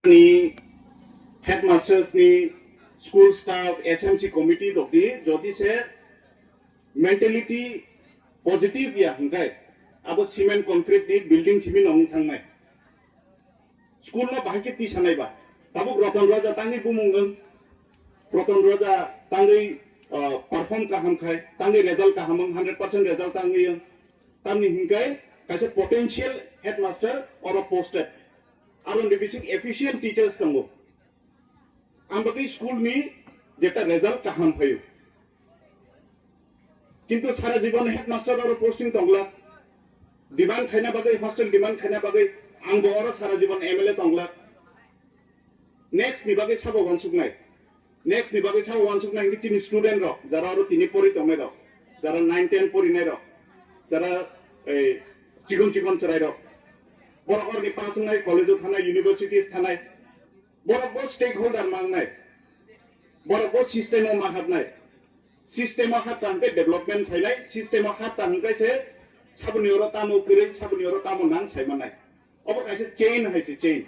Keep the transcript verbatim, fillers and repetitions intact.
ni, headmasters ni, school staff, S M C committee rok di jodi se mentality positive ya hwnkhe abo cement concrete ni building simi no wng thangnai. School no bahai khe tisanai ba. Tabuk Roton Raja tangwi bumung wng. Roton Raja tangwi, uh, perform kaham khai, tangwi result kaham wng, hundred percent result tangwi wng. Tamni hinkai kaisa potential headmaster oro posted. Aro ni bising efficient teachers tongo. Ang bagwi school ni jeta result kaham phaio. Kintu sara jibon headmaster oro posting tongla. Demand khaina bagwi, hostel demand khaina bagwi ang bo oro sara jibon M L A tongla. Next ni bagwi sabo wansuknai. Next ni bagwi sabo wansuknai hinwi chini student rok, jara oro tini pori tongnai rok, jara nine ten porinai rok, jara, eh, chikon chikon chwrai rok. Borok oroni pass wngnai, college o thanai, universities thanai. Borok bo stakeholder mangnai. Borok bo system o ma hapnai. System o hapta hwnkhe development phainai, system o hapta hwnkhe se saboni oro tamo kwrwi, saboni oro tamo nang sai mannai. Obo kaisa chain hai se chain.